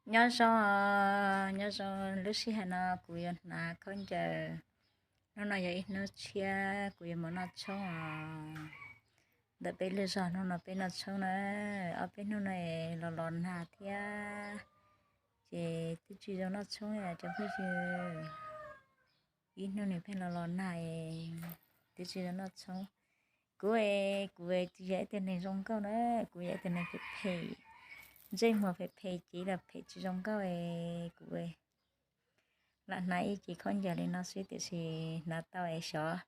Nyob zoo, nyob zoo, lub sij hawm no kuv yuav hnav khaub ncaws. Hnub no yog ib hnub tshiab kuv yuav mus noj tshoob os. Ntawm peb lub zos hnub no peb noj tshoob na, ob peb hnub no los los nag thiab, ces twb tsis zoo noj tshoob li cov phooj ywg. Ib hnub nws pheej los los nag, twb tsis zoo noj tshoob. Kuv, kuv tsis yog ib tug neeg zoo nkauj na, kuv yog ib tug neeg phem phem, ntsej muag phem phem, cev los phem, tsis zoo nkauj. Kuv lam hnav ib ce khaub ncaws li no xwb tiam sis hnav tau es xyov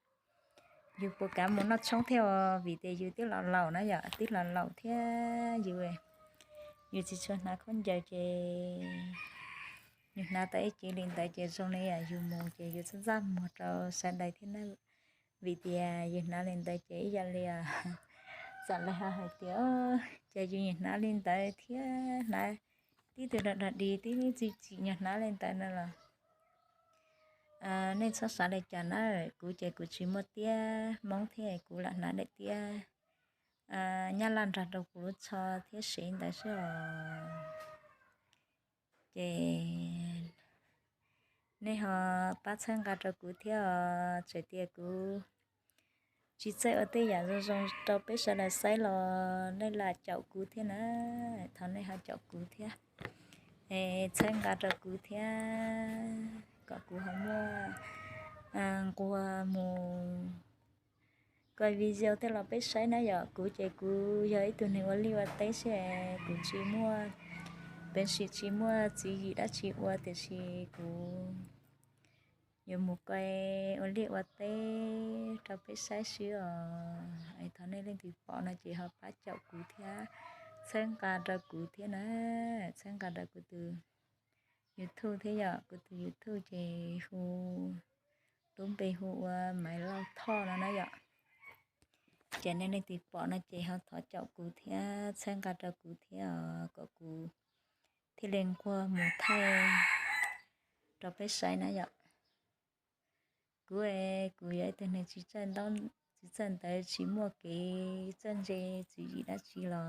yus puas kam mus noj tshoob thiab os, vim tias yus twb los laus na yom, twb los laus thiab yus, yus tsis tshua hnav khaub ncaws ces yus hnav tau ib ce li ntawd ces zoo li yus mus ces yus txaj txaj muag rau sawv daws thiab na. Vim tias yus hnav li ntawd ces ib yam li txawm lawv ho hais tias ces yus hnav li ntawd thiab hnav tib tug dog dig tib txi txim nyuag hnav li ntawd no los nej txhob xav li cas na. Kuv ces kuv tsis muaj tiab Hmoob thiab kuv lam hnav daim tiab Nyab Laj nrog rau kuv lub tsho thiab sev ntawd xwb os. Ces nej ho pab txhawb nqa rau kuv thiab os, txawm tias kuv tsis txawj ua tej yam zoo zoo rau peb sawv daws saib los nej lam caum kuv thiab na. Thov nej ho caum kuv thiab, txhawb nqa rau kuv thiab kom kuv ho muaj nquag mus koj video tej los peb saib na yom. Kuv ces kuv yog ib tug neeg ua liaj ua teb xwb, kuv tsis muaj peev xwm tsis muaj tswv yim dab tsi ua tiam sis kuv yuav mus koj ua liaj ua teb rau peb saib xwb os. Es thov nej leej twg pom no ces ho pab caum kuv thiab, txhawb nqa rau kuv thiab na, txhawb nqa rau kuv tus YouTube thiab yom. Kuv tus YouTube ces hu lub npe hu ua Maiv Lauj Thoj no na yom. Ces nej leej twg pom no ces ho thov caum kuv thiab txhawb nqa rau kuv thiab os, kom kuv thiaj li nquag mus thaij rau peb saib na yom. Kuv, kuv yog ib tug neeg tsis txawj ntawv tsis muaj kev txawj ntse tswv yim dab tsi los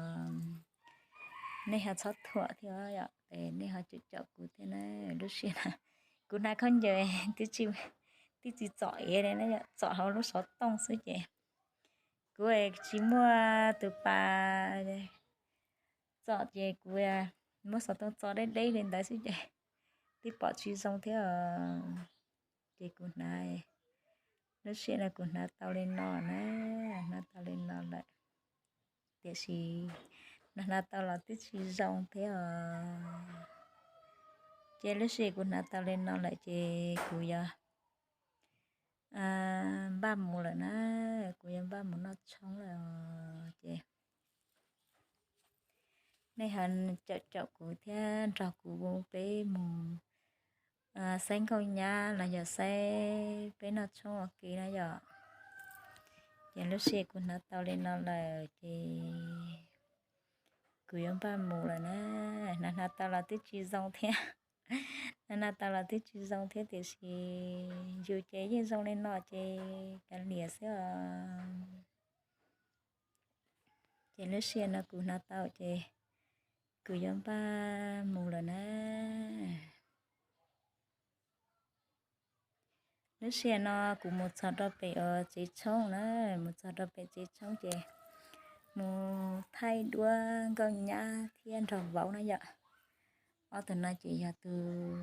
nej ho txhob thuam thiab yom, nej ho caum caum kuv thiab na. Lub sij hawm no kuv hnav khaub ncaws twb tsis txom ev li na yom, txom hauv lub xov tooj xwb ces kuv tsis muaj tus pas txom ces kuv muab xov tooj txo deb deb li ntawd xwb ces twb pom tsis zoo thiab. Ces kuv hnav, lub sij hawm no kuv hnav tau li no na, hnav tau li no lawm, tiam sis hnav hnav tau los twb tsis zoo thiab os. Ces lub sij hawm kuv hnav tau li no lawm ces kuv yuav npaj mus lawm na, kuv yuav npaj mus noj tshoob lawm ces nej ho caum caum kuv thiab nrog kuv peb mus saib nkauj nyab los yog saib peb noj tshoob ua ke na yom. Ces lub sij hawm kuv hnav tau li no lawm ces kuv yuav npaj mus lawm na. Hnav hnav tau los twb tsis zoo thiab, hnav hnav tau los twb tsis zoo thiab tiam sis yus ces yeej zoo li no ces kav liam xwb os. Ces lub sij hawm no kuv hnav tau ces kuv yuav npaj mus lawm na. Lub sij hawm no kuv mus txog rau pem tsev tshoob na, mus txog rau pem tsev tshoob ces mus thaij duab nkauj nyab thiab nraug vauv na yom. Ob tug no ces yog tus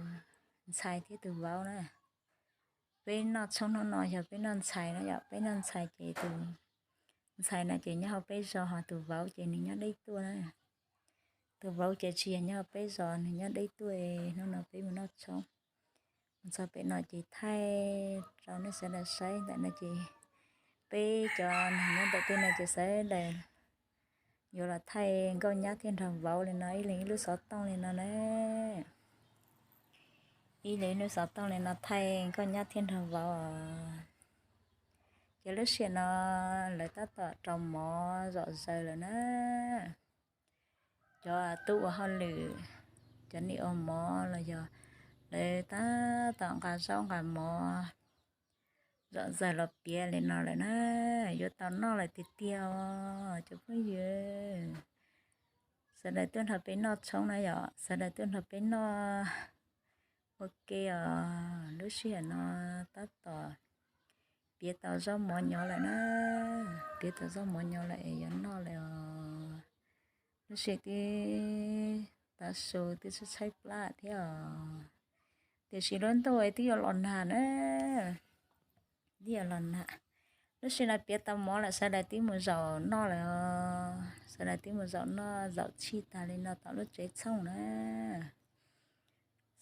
ntxhais thiab tus vauv na. Peb noj tshoob hnub no yog peb noj ntxhais na yom, peb noj ntxhais ces tus ntxhais no ces nyob hauv peb zos ho tus vauv ces nws nyob deb tuaj na. Tus vauv ces tsis yog nyob hauv peb zos, nws nyob deb tuaj. Hnub no peb mus noj tshoob, mus txog pem no ces thaij rau nej sawv daws saib ntawm no ces peb cov neeg nyob ntawm tej no ces sawv daws yuav los thaij nkauj nyab thiab nraug vauv li no ib leeg ib lub xov tooj li no na. Ib leeg ib lub xov tooj li no thaij nkauj nyab thiab nraug vauv. Ces lub sij hawm no lawv tab tom rau mov zom zaws lawm na. Cov tub ua hauj lwm, cov niam ua mov los yog lawv tab tom nqa zaub nqa mov zom zaws los piav li no lawm na. Yuav tau noj lawm tiag tiag os cov phooj ywg. Sawv daws tuaj nrog peb noj tshoob na yom, sawv daws tuaj nrog peb noj ua ke os. Lub sij hawm no tab tom piav tau zaub mov nyob lawm na, piav tau zaub mov nyob lawm es yuav noj lawm os. Lub sij hawm twb tav su twb tshaib tshaib plab thiab os, tiam sis lub ntuj twb yuav los nag na, twb yuav los nag. Lub sij hawm no piav tau mov lawm, sawv daws twb mus zaum noj lawm os, sawv daws twb mus zaum noj zaum tshij tag li no tom lub tsev txhooj na.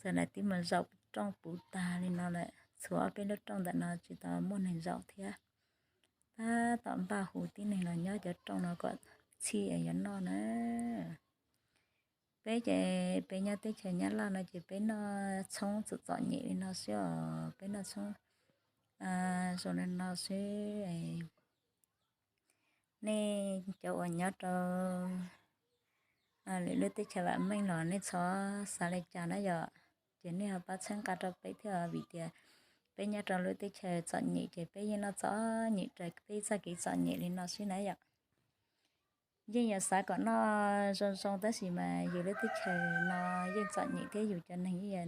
Sawv daws twb mus zaum rooj puv tag li no lawm, tshuav ob peb lub rooj ntawm no tsis tau muaj neeg zaum thiab. Tab tom npaj hu tib neeg los nyob cov rooj no kom txhij es yuav noj na. Peb ces peb nyob teb chaws Nyab Laj no ces peb noj tshoob txom txom nyem li no xwb os, peb noj tshoob zoo li no xwb. Nej cov uas nyob rau lwm lub teb chaws vam meej los nej txhob xav li cas na yom, ces nej ho pab txhawb nqa rau peb thiab os, vim tias peb nyob rau lub teb chaws txom nyem ces peb yeej noj txom nyem raws peb txoj kev txom nyem li no xwb na yom. Yeej yuav xav kom noj zoo zoo tab sis mas yus lub teb chaws no yeej txom nyem thiab yus cov neeg yeej yog